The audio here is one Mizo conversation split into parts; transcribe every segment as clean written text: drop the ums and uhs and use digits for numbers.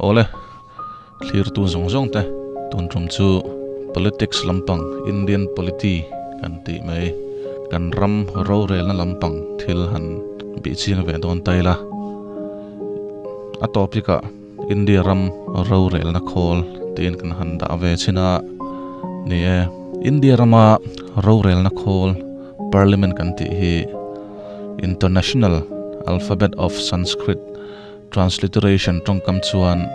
Awle, thlirtu zawng zawng te tun tum chu politics lampang Indian polity kan tih mai kan ram rorelna lampang thil han bih chiang ve dawn ta ila. A topic ah India ram rorelna khawl tiin kan han dah ve chin a, ni e, India rama rorelna khawl Parliament kan tih hi International Alphabet of Sanskrit Transliteration tawngkam chuan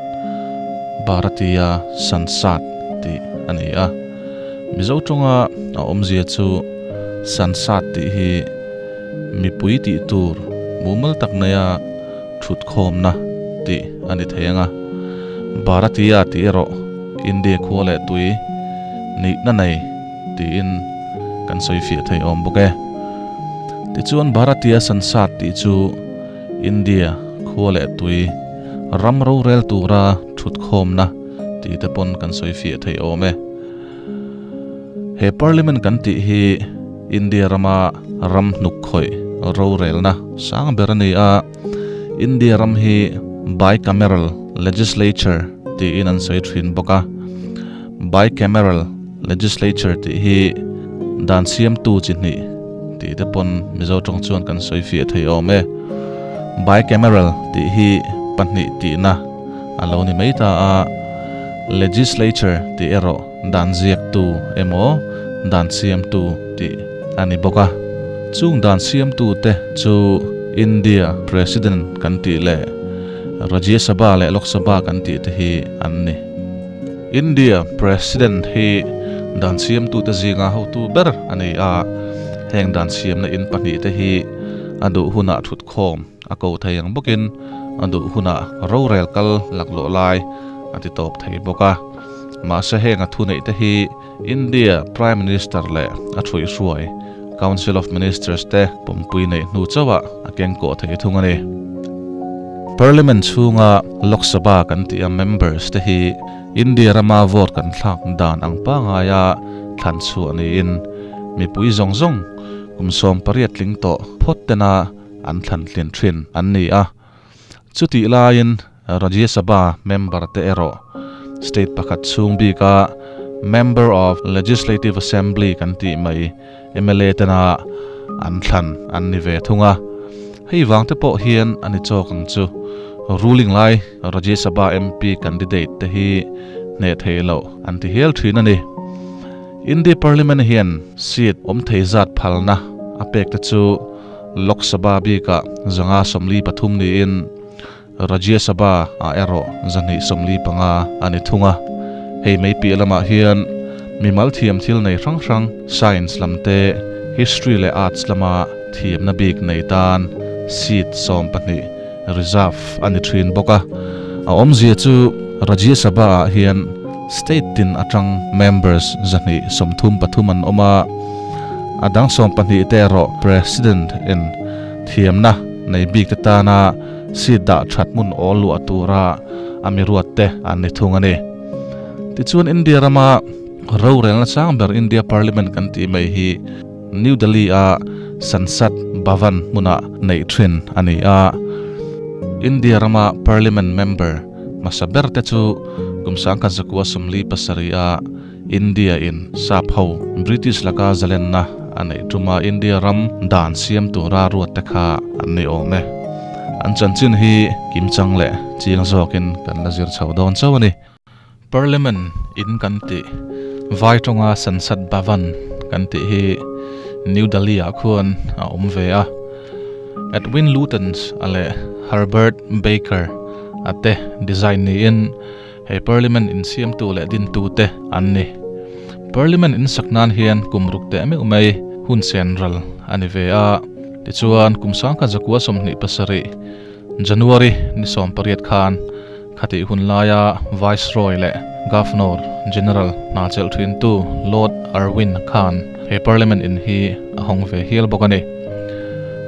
Bharatiya Sansad tih a ni a. Mizo tawnga a awmzia chu Sansad tih hi mipui tih tur mumal tak neia thutkhawmna tih a ni thei ang a. Bharatiya tih erawh India khua leh tui nihna nei tiin kan sawi fiah thei awm bawk e. Tichuan Bharatiya Sansad tih chu India khua leh tui ram rorel tura thutkhawmna tih te pawn kan sawi fiah thei awm e. He Parliament kan tih hi India rama ram hnuk khawih rorelna sang ber a ni a, India ram hi Bicameral Legislature tiin an sawi thin bawk a. Bicameral Legislature tih hi dan siamtu chi hnih tih te pawn Mizo tawng chuan kan sawi fiah thei awm e. Bicameral tih hi pahnih tihna a lo ni mai ta a, Legislature tih erawh dan ziaktu emaw dan siamtu tih a ni bawk a. Chung dan siamtu te chu India President kan tih leh Rajya Sabha leh Lok Sabha kan tih te hi an ni. India President hi dan siamtute zinga hotu ber a ni a, heng dan siamna in pahnihte hi a duh hunah thutkhawm a ko thei ang bawkin a duh hunah rorel kal laklawh lai a ti tawp thei bawk a. Mahse heng a thuneihte hi India Prime Minister leh a thuihhruai Council of Ministers te pawmpui neih hnu chauhah a kengkawh thei thung a ni. Parliament chhunga Lok Sabha kan tih a members te hi India rama vote kan thlak dan ang pangaia thlan chhuah niin mipui zawng zawng kum 18 tling tawh phawt tena an thlan tlin thin an ni a. Chutih laiin Rajya Sabha member te erawh state pakhat chhung bika Member of Legislative Assembly kan tih mai mla tena an thlan an ni ve thung a. Hei vang te pawh hian a ni chawk ang chu. Ruling lai Rajya Sabha MP candidate te hi hneh thei loh an ti hial thin a ni. India Parliament hian seat awm thei zat phalna a pek te chu Lok Sabha bikah 143 niin Rajya Sabha ah erawh 245 a ni thung a. Hei mai piah lamah hian mimal thiam thil nei hrang hrang Science lam te, History leh Arts lama thiamna bik nei tan seat 12 reserve a ni thin bawk a. A awmzia chu Rajya Sabha ah hian state tin atang members 233 an awm a, a dang 12 te erawh President in thiamna nei bik te tana seat dah that hmun awl luah tura a mi ruat te an ni thung a ni. Tichuan India rama rorelna chang ber India Parliament kan tih mai hi New Delhi a Sansad Bhavan hmuna neih thin a ni a. India rama Parliament member hmasa ber te chu kum 1947 a India in sap ho British laka zalenna a neih tuma India ram dan siam tura ruat te kha an ni awm e. An chanchin hi kimchang leh chiang zawkin kan la zir chho dawn chauh a ni. Parliament in kan tih vai tawnga Sansad Bhavan kan tih hi New Delhi ah khuan a awm ve a. Edwin Lutyens a leh Herbert Baker a te design niin He Parliament in siamtu leh dintu te an ni. Parliament in sak nan hian kum ruk teh meuh mai hun sen ral a ni ve a. Tichuan, kum 1927 January ni 18 khan khatih hun laia Viceroy leh Governor General hna chelh thintu Lord Irwin khan he Parliament in hi a hawng ve hial bawk a ni.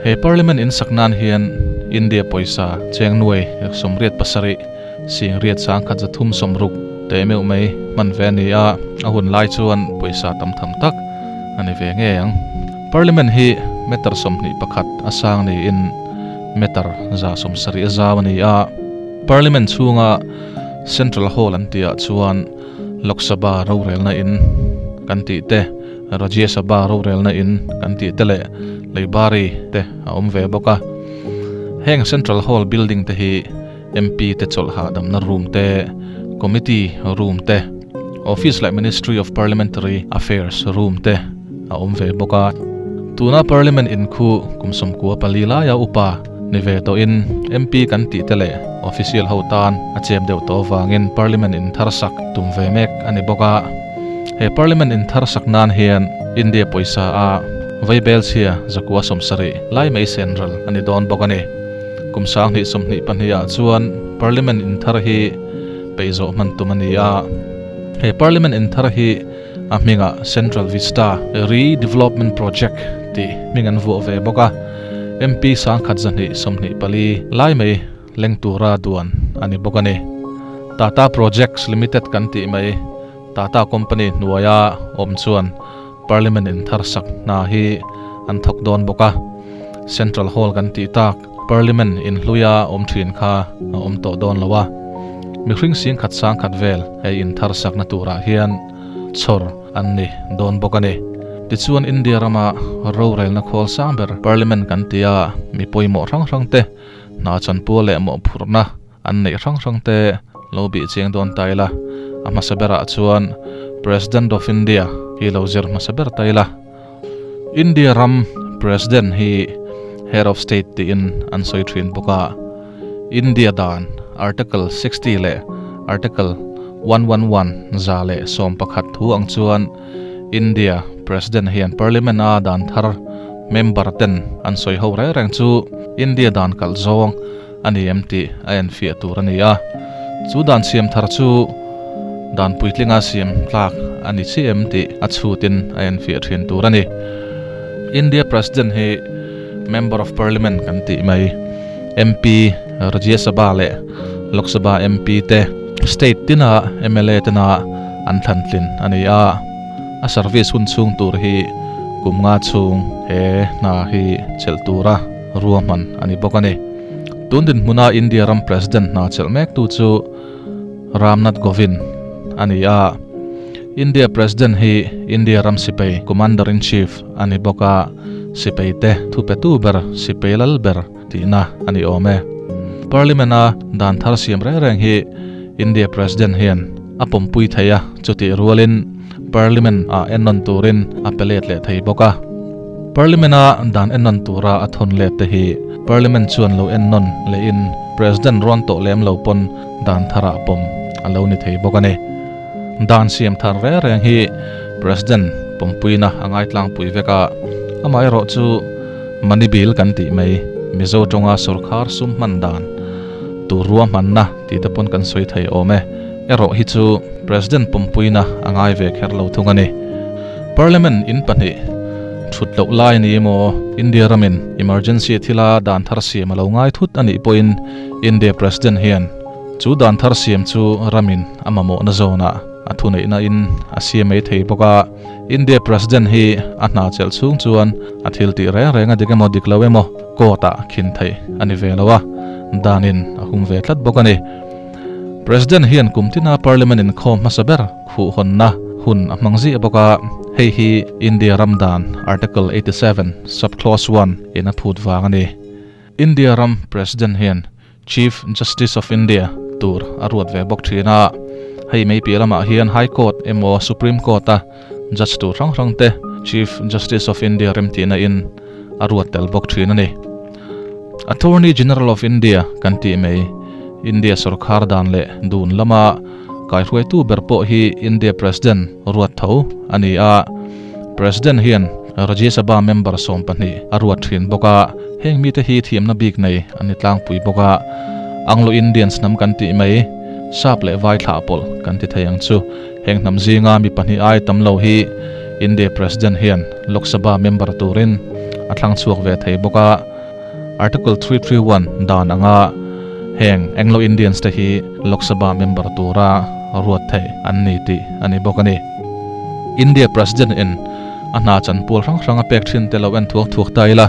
He Parliament in sak nan hian India pawisa cheng nuai 87 8,360 teh meuh mai hman ve a ni a, a hun lai chuan pawisa tam tham tak a ni ve ngei ang. Parliament hi meter 21 a sang niin meter 170 a zau a ni a. Parliament chhunga Central Hall an tihah chuan Lok Sabha rorelna in kan tih te, Rajya Sabha rorelna in kan tih te leh Leibari te a awm ve bawk a. Heng Central Hall building te hi MP te chawlh hahdamna room te, Committee room te, Office leh Ministry of Parliamentary Affairs room te a awm ve bawk a. Tuna Parliament in khu kum 94 laia upa ni ve tawhin MP kan tih te leh official ho tan a chep deuh tawh avangin Parliament in thar sak tum ve mek a ni bawk a. He Parliament in thar sak nan hian India pawisa a vaibelchhia 170 lai mai senral a ni dawn bawk a ni. Kum 2022 ah chuan Parliament in thar hi peih zawh hman tum a ni a. He Parliament in thar hi a hmingah Central Vista Redevelopment Project tih hming an vuah ve bawk a, MP 1224 lai mai leng tura duan a ni bawk a ni. Tata Projects Limited kan tih mai Tata Company hnuaia awm chuan Parliament in thar sak hna hi an thawk dawn bawk a, Central Hall kan tih tak Parliament in hluia awm thin kha a awm tawh dawn lo a, mihring 10,000 10,000 vel he in thar sakna turah hian chhawr an ni dawn bawk a ni. Tichuan India rama rorelna khawl sang ber Parliament kan ti a, mi pawimawh hrang hrang te hna chanpual leh mawhphurhna an neih hrang hrang te lo bih chiang dawn ta ila, a hmasa berah chuan President of India hi lo zir hmasa ber ta ila. India ram President hi Head of State tiin an sawi thin bawk a, India dan Article 60 leh Article 111 111 thu ang chuan India President hian Parliament a dan thar member ten an sawi ho reng reng chu India dan kalh zawng a ni em tih a enfiah tur a ni a. Chu dan siam thar chu dan puitlinga siam tlak a ni chiah em tih a chhutin a enfiah thin tur a ni. India President hi Member of Parliament kan tih mai, MP, Rajya Sabha leh Lok Sabha MP te state tina MLA tena an thlan tlin a ni a. A service hun chhung tur hi kum nga chhung he hna hi chelh tura ruahman a ni bawk a ni. Tun dinhmuna India ram President hna chelh mek tu chu Ramnath Kovind a ni a. India President hi India ram sipai Commander-in-Chief a ni bawk a, sipai te thupetu ber sipai lal ber tihna a ni awm e. Parliament a dan thar siam reng reng hi India President hian a pawmpui thei a, chutih rualin Parliament ah ennawn turin a pe let leh thei bawk a. Parliament a dan ennawn tura a thawn let te hi Parliament chuan lo ennawn lehin President rawn tawh lem lo pawn dan tharah pawm a lo ni thei bawk a ni. Dan siam thar reng reng hi President pawmpuina a ngaitlangpui vek a, amaherawh chu money bill kan tih mai Mizo tawnga sawrkhar sum hman dan tur ruahmanna tih te pawn kan sawi thei awm e. Erawh hi chu President pawmpuina a ngai ve kher lo thung a ni. Parliament in pahnih thut loh lai a ni emaw, India ramin emergency thila dan thar siam a lo ngai thut a nih pawhin India President hian chu dan thar siam chu ramin a mamawhna zawnah a thuneihna in a siam mai thei bawk a. India President hi a hna chelh chhung chuan a thil tih reng reng a dik emaw dik lo emaw court ah khin theih a ni ve lo a, danin a hum ve tlat bawk a ni. President hian kum tina Parliament inkhawm hmasa ber khuhhawnna hun a hmang ziah bawk a, hei hi India ram dan Article 87 sub-clause 1 in a phut vang a ni. India ram President hian Chief Justice of India tur a ruat ve bawk thin a, hei mai piah lamah hian High Court emaw Supreme Court a judge tur hrang hrang te Chief Justice of India remtihna in a ruat tel bawk thin a ni. Attorney General of India kan tih mai, India sawrkhar dan leh dun lama kaihruaitu ber pawh hi India President ruat tho a ni a. President hian Rajya Sabha member 12 a ruat thin bawk a, heng mite hi thiamna bik nei an ni tlangpui bawk a. Anglo-Indians hnam kan tih mai, sap leh vai thlah pawlh kan ti thei ang chu. Heng hnam zinga mi pahnih ai tam lo hi India President hian Lok Sabha member turin a thlang chhuak ve thei bawk a. Article 331 dan anga heng Anglo-Indians te hi Lok Sabha member tura ruat thei an ni tih a ni bawk a ni. India President in a hna chanpual hrang hrang a pek thin te lo en thuak thuak ta ila.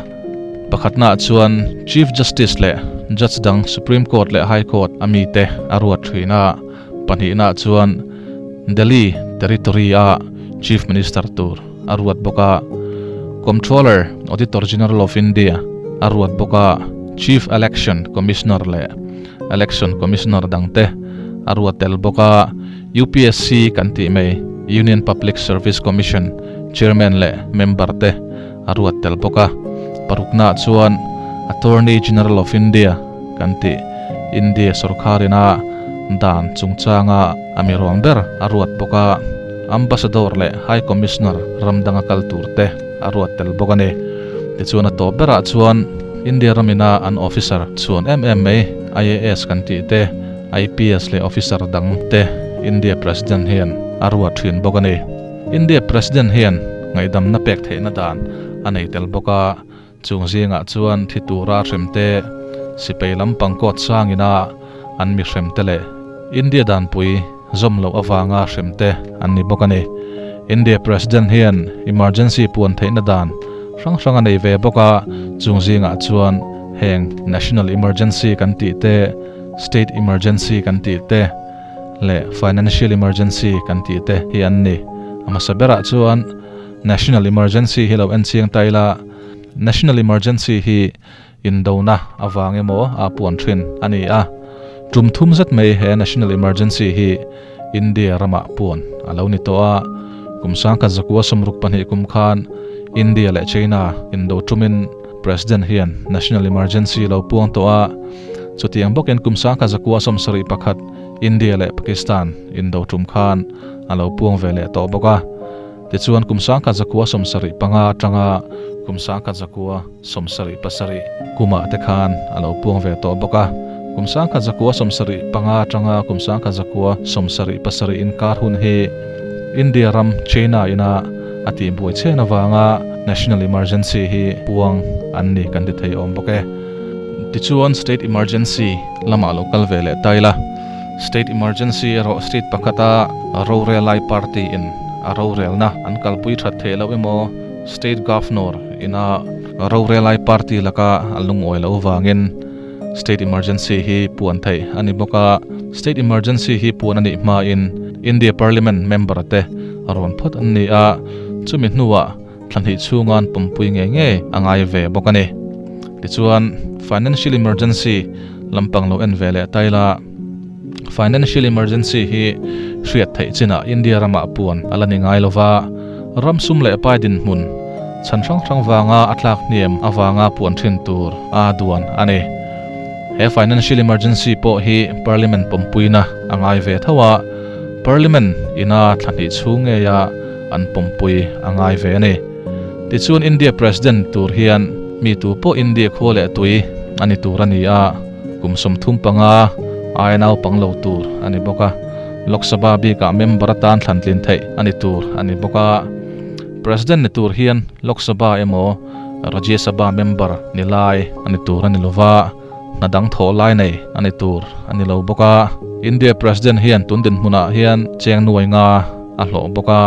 Pakhatna chuan Chief Justice leh Judge dang Supreme Court leh High Court a mi te a ruat thin a. Pahnihnaah chuan Delhi Territory-a Chief Minister tur a ruat bawk a, Comptroller, Auditor General of India a ruat bawk a, Chief Election Commissioner leh Election Commissioner dangte a ruat tel bawk a, UPSC kan tih mai Union Public Service Commission Chairman leh member te a ruat tel bawk a. Paruknaah chuan Attorney General of India kan tih India sorkarina dan chungchanga a mi rawn ber a ruat bawk a, Ambassador leh High Commissioner ram danga kal tur te a ruat tel bawk a ni. Tichuan a tawp berah chuan India ramina an officer chhuan em em mai IAS kan tih te, IPS leh officer dang te India President hian a ruat thin bawk a ni. India President hian ngaihdamna pek theihna dan a nei tel bawk a, chung zingah chuan thi tura hrem te, sipai lampang court sangina an mi hrem te leh India danpui zawm loh avanga hrem te an ni bawk a ni. India President hian emergency puan theihna dan hrang hrang a nei ve bawk a, chung zingah chuan heng national emergency kan tih te, State emergency kan tih te leh financial emergency kan tih te hi an ni. A hmasa berah chuan national emergency hi lo en chiang ta ila, national emergency hi indona avang emaw a puan thin a ni a. Tum thum zet mai he national emergency hi India ramah puan a lo ni tawh a. Kum sangkhat zakua 62 kum khan India leh China indo tumin President hian national emergency lo puang tawh a. Chutiang bawkin kum 1971 India leh Pakistan indo tum khan a lo puang ve leh tawh bawk a. Tichuan kum 1975 atanga kum 1977 kumah te khan a lo puang ve tawh bawk a. Kum 1975 atanga kum 1977 inkar hun hi India ram China ina a tih buai chen avanga national emergency hi puang an ni kan ti thei awm bawk e. Tichuan state emergency lamah lo kal ve leh ta ila. State emergency erawh state pakhata rorel lai party in a rorelna an kalpui that theih loh emaw state governor ina rorel lai party laka a lungawi loh vangin state emergency hi puan theih a ni bawk a. State emergency hi puan a nih hmain India parliament member te rawn phawt an ni a, chumi hnuah thla hnih chhungan pawmpui ngei ngei a ngai ve bawk a ni. Tichuan financial emergency lampang lo en ve leh ta ila. Financial emergency hi hriat theih chinah India ramah puan a la ni ngai lova, ram sum leh pai dinhmun chhan hrang hrang vanga a tlak hniam avanga puan thin tur a duan a ni. He financial emergency pawh hi parliament pawmpuina a ngai ve tho a, parliament ina thla hnih chhung ngeia an pawmpui a ngai ve a ni. Tichuan India President tur hian mi tu pawh India khua leh tui a ni tur a ni a, kum 35 aia naupang lo tur a ni bawk a. Lok Sabha bikah member atan thlantlin theih a ni tur a ni bawk a. President ni tur hian Lok Sabha emaw Rajya Sabha member ni lai a ni tur a ni lova, hna dang thawh lai nei a ni tur a ni lo bawk a. India President hian tun dinhmunah hian cheng nuai nga a hlawh bawk a.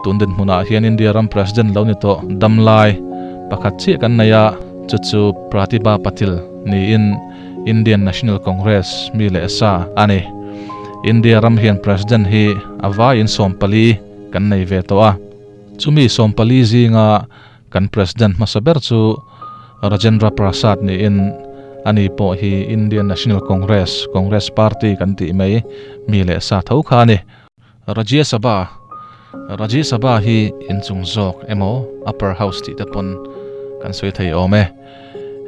Tun dinhmunah hian India ram President lo ni tawh dam lai pakhat chiah kan nei a, chu chu Pratibha Patil niin Indian National Congress mi leh sa a ni. India ram hian President hi a vaiin 14 kan nei ve tawh a. Chumi 14 zinga kan President hmasa ber chu Rajendra Prasad niin ani pawh hi Indian National Congress, Congress Party kan tih mai mi leh sa tho kha a ni. Rajya Sabha, Rajya Sabha hi inchung zawk emaw upper house tih te pawn kan sawi thei awm e.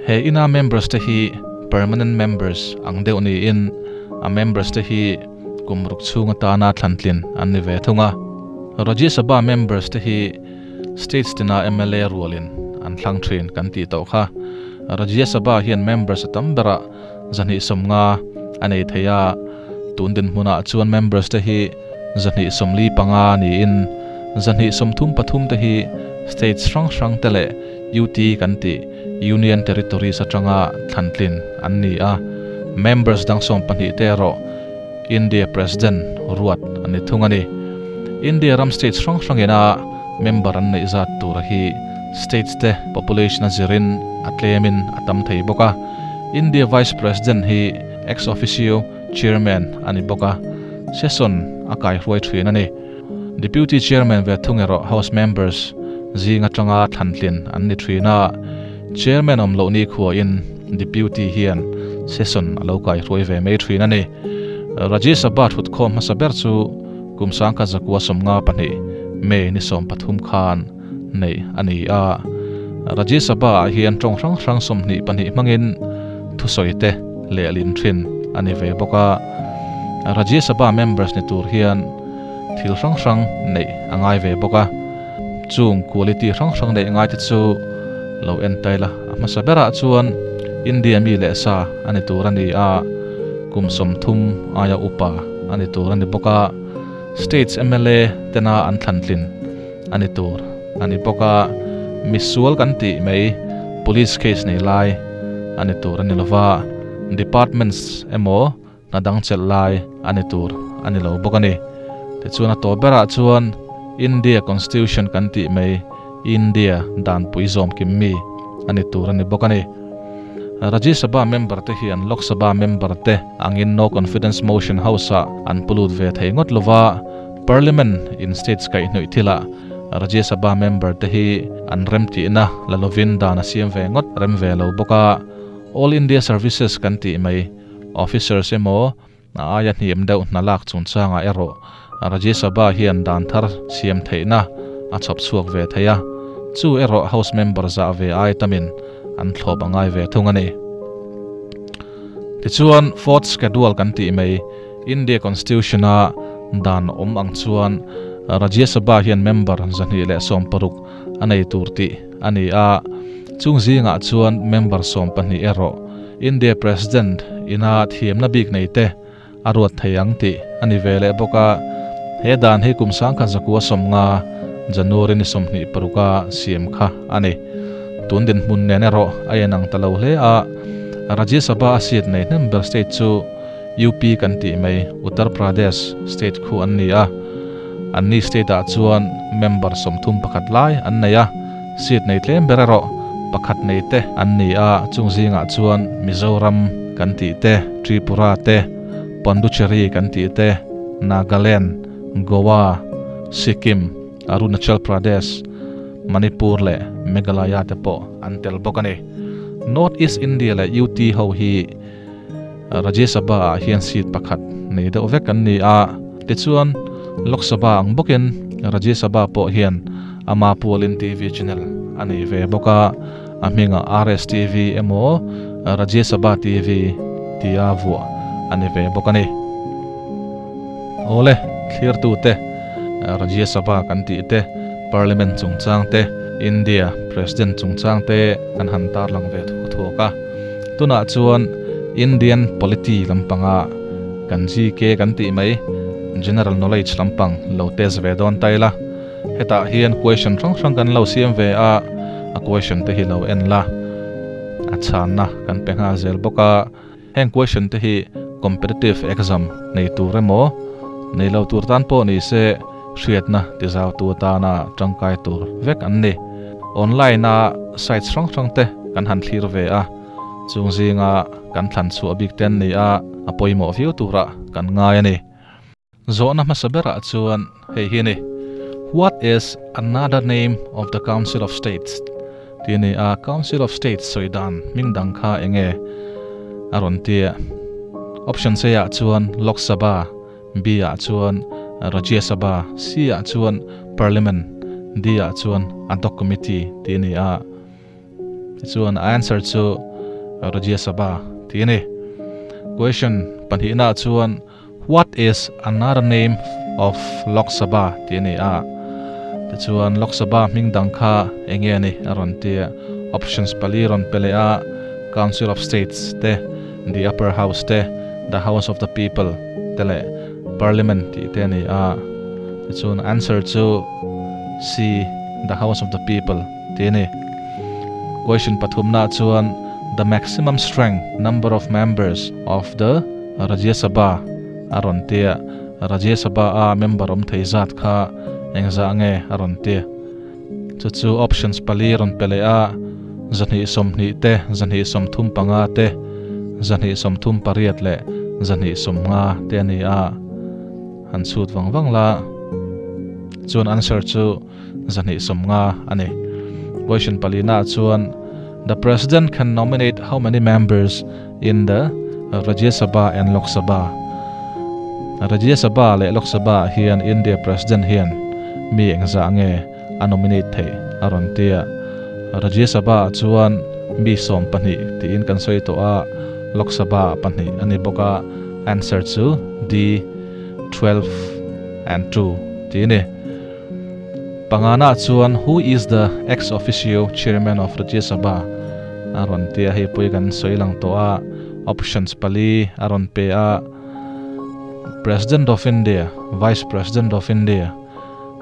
He ina members te hi permanent members ang deuh niin a members te hi kum ruk chhung atana thlantlin an ni ve thung a. Rajya Sabha members te hi states tina MLA rualin an thlang thin kan tih tawh kha. Rajya Sabha hian members a tam berah 250 a nei thei a, tun dinhmunah chuan members te hi 245 niin 233 te hi states hrang hrang te leh UT kan tih Union Territories atanga thlantlin an ni a. Members dang 12 te erawh India President ruat an ni thung a ni. India ram states hrang hrangina member an neih zat tur hi states te population a zirin a tlemin a tam thei bawk a. India Vice President hi ex officio Chairman a ni bawk a. Session a kaihruai thin a ni. Deputy Chairman ve thung erawh House members zing atanga thlantlin an ni thin a, Chairman awm loh nikhuain Deputy hian Session a lo kaihruai ve mai thin a ni. Rajya Sabha thutkhawm hmasa ber chu kum 1952 May ni 13 khan neih a ni a. Rajya Sabha ah hian tawng hrang hrang 22 hmangin thusawi te lehlin thin a ni ve bawk a. Rajya Sabha members ni tur hian thil hrang hrang neih a ngai ve bawk a. Chung quality hrang hrang neih ngai te chu lo en tai la. A hmasa berah chuan India mi leh sa a ni tur a ni a, kum 30 aia upa a ni tur a ni bawk a, States MLA tena an thlantlin a ni tur a ni bawk a, misual kan tih mai police case nei lai a ni tur a ni lova, departments emaw hna dang chelh lai a ni tur a ni lo bawk a ni. Tichuan a tawp berah chuan India Constitution kan tih mai India danpui zawm kim mi a ni tur a ni bawk a ni. Rajya Sabha member te hian Lok Sabha member te angin no confidence motion house ah an pu lut ve thei ngawt lova, Parliament in states kaihhnawih thilah Rajya Sabha member te hi an remtihna la lovin dan a siam ve ngawt rem ve lo bawk a. All India Services kan tih mai officers emaw a aia hniam deuh hna lak chungchangah erawh Rajya Sabha hian dan thar siam theihna a chhawp chhuak ve thei a, chu erawh House member zah ve ai tamin an thlawp a ngai ve thung a ni. Tichuan, Fourth Schedule kan tih mai India Constitution-a dan awm ang chuan Rajya Sabha hian member 260 a nei tur tih a ni a, chung zingah chuan member 12 erawh India President ina thiamna bik nei te a ruat thei ang tih a ni ve leh bawk a. He dan hi kum 1950 January ni 26 a siam kha a ni. Tun dinhmun nen erawh a inang ta lo hle a, Rajya Sabha a seat nei hnem ber state chu UP kan tih mai Uttar Pradesh state khu an ni a. Anni state ah chuan member 31 lai an nei a, seat nei tlem ber erawh pakhat nei te an ni a, chung zingah chuan Mizoram kan tih te, Tripura te, Pondicherry kan tih te, Nagaland, Goa, Sikkim, Arunachal Pradesh, Manipur leh Meghalaya te pawh an tel bawk a ni. North East India leh UT ho hi Rajya Sabha ah hian seat pakhat nei deuh vek an ni a, tichuan Lok Sabha ang bawkin Rajya Sabha pawh hian ama pualin TV channel a nei ve bawk a, a hmingah RSTV emaw Rajya Sabha TV tia vuah a ni ve bawk a ni. Awle, thlirtute, Rajya Sabha kan tih te, Parliament chungchang te, India President chungchang te kan han tarlang ve thuak thuak a. Tunah chuan Indian polity lampanga kan GK kan tih mai, General Knowledge lampang lo test ve dawn ta ila. Hetah hian question hrang hrang kan lo siam ve a, a question te hi lo en la, a chhanna kan pe nghal zel bawk a. Heng question te hi competitive exam nei tur emaw, nei lo tur tan pawh ni se hriatna tizautu atana tangkai tur vek an ni. Online a sites hrang hrang te kan han thlir ve a, chung zinga kan thlan chhuah bik te an ni a, a pawimawh viau turah kan ngai a ni. Zawhna hmasa berah chuan hei hi a ni, What is another name of the Council of States? tih a ni a, Council of States sawi dan hming dang kha eng nge a rawn ti a. Option C ah chuan Lok Sabha, B ah chuan Rajya Sabha, C ah chuan Parliament, D ah chuan Ad hoc Committee tih a ni a. Tichuan a answer chu Rajya Sabha tih a ni. Question pahnihna ah chuan What is another name of Lok Sabha tih a ni a. Tichuan Lok Sabha hming dang kha eng nge a ni a rawn ti a. Options pali rawn pe leh a, Council of States te, The Upper House te, The House of the People te leh Parliament tih te a ni a. Tichuan answer chu C, The House of the People tih a ni. Question pathumna chuan The maximum strength number of members of the Rajya Sabha a rawn ti a, Rajya Sabha a member awm thei zat kha engzah nge a rawn ti. Chu chu options pali rawn pe leh a, 220 te, 235 te, 238 leh 250 te a ni a. Han chhut wang wang la chuan answer chu 250 ani. Question palina chuan the president can nominate how many members in the Rajya Sabha and Lok Sabha? Rajya Sabha le Lok Sabha hian India president hian mi engza nge a nominate thei aron tia. Rajya Sabha chuan mi 12 tiin kan soi to a, Lok Sabha 2 ani boka. Answer chu D 12 and 2 ti ni. Pangana chuan who is the ex officio chairman of Rajya Sabha aron tia. Hei pui kan soilang to a, options pali aron pe a, President of India, Vice President of India,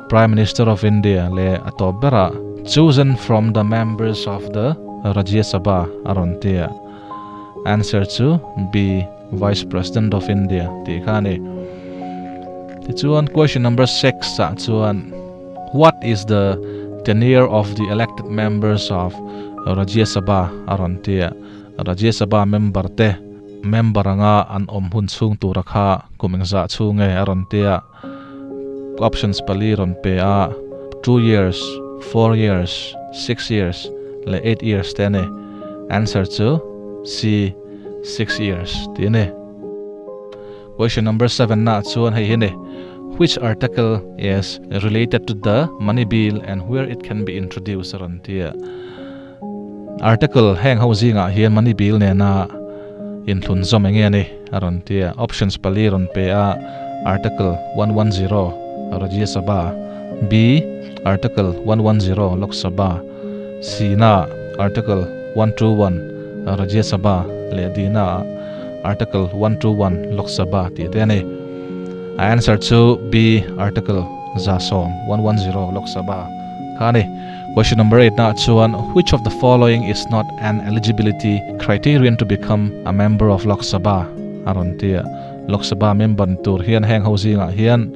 Prime Minister of India le atobera chosen from the members of the Rajya Sabha aron tia. Answer chu B Vice President of India ti khani. Ti chuan question number 6 a chuan what is the tenure of the elected members of Rajya Sabha aron tia. Rajya Sabha member te member anga an om hun chung tura kha kumengza chunge aron tia. Options pali ron pe a, 2 years, 4 years, 6 years le 8 years te ne. Answer chu C 6 years ti ne. Question number 7 na chuan hei hi ne, which article is related to the money bill and where it can be introduced aron tia. Article heng ho zinga hian money bill ne na in thun zom enge ani aron tia. Options pali ron pe a, article 110 Rajya Sabha, B article 110 Lok Sabha, C na article 121 Rajya Sabha le D na article 121 Lok Sabha ti te ani. Answer chu B article 110 110 Lok Sabha khani. Question number 8 na chuan which of the following is not an eligibility criterion to become a member of Lok Sabha aron tia. Lok Sabha member tur hian heng ho zinga hian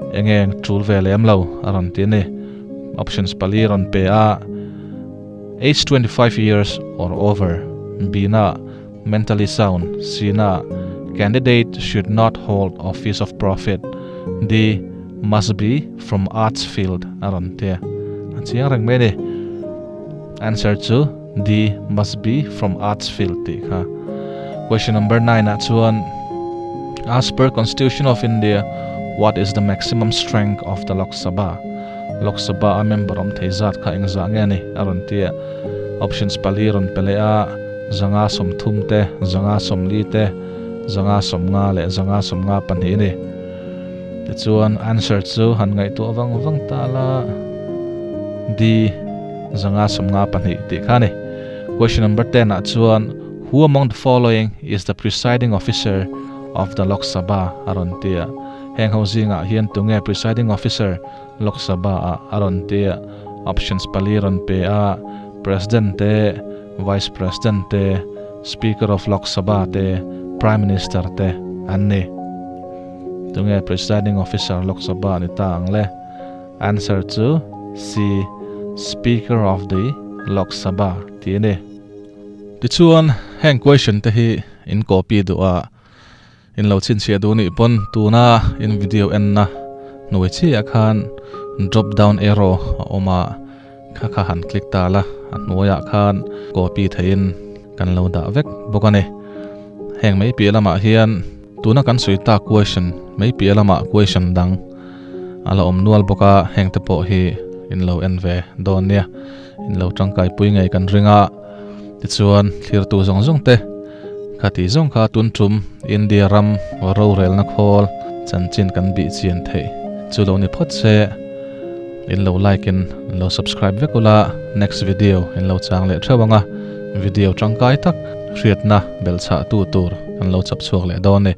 engeng tul ve lem lo aron ti ni. Options pali ron pe a, age 25 years or over, B na mentally sound, C na candidate should not hold office of profit, D must be from arts field aron tia. Chiang rang me ni. Answer chu D must be from arts field ti kha. Question number 9 a chuan as per Constitution of India what is the maximum strength of the Lok Sabha? Lok Sabha a member om thei zat kha engza nge ni aron tia. Options pali ron pele a, 130 te, 140 te, 150 le 152 ni. Ti chuan answer chu han ngai tu awang wang ta la D 152 ti kha ni. Question number 10 a chuan who among the following is the presiding officer of the Lok Sabha aron tia. Heng ho zinga hian tunge presiding officer Lok Sabha a aron tia. Options pali ron pe a, President te, Vice President te, Speaker of Lok Sabha te, Prime Minister te an ni. Tunge presiding officer Lok Sabha ni ta ang le. Answer chu C Speaker of the Lok Sabha ti ni. Ti chuan heng question te hi in copy du a in lo chin chia du ni pon tuna in video en na noi chi a khan drop down arrow a oma kha kha han click ta la a hnuaia khan copy thein kan lo dah vek bawk ani. Heng mai pi lama hian tuna kan sui ta question mai pi lama question dang ala om nual bawka heng te pawh hi in lo en ve dawn nia in lo tangkai pui ngei kan ringa. Ti chuan thlir tu zawng zawng te khati zawng kha tun tum India ram ro rel na khawl chanchin kan bi chian thei chu lo ni phawt se in lo like in lo subscribe vekula next video in lo chang le thewanga video tangkai tak hriatna belcha tu tur kan lo chap chuak le dawn ni.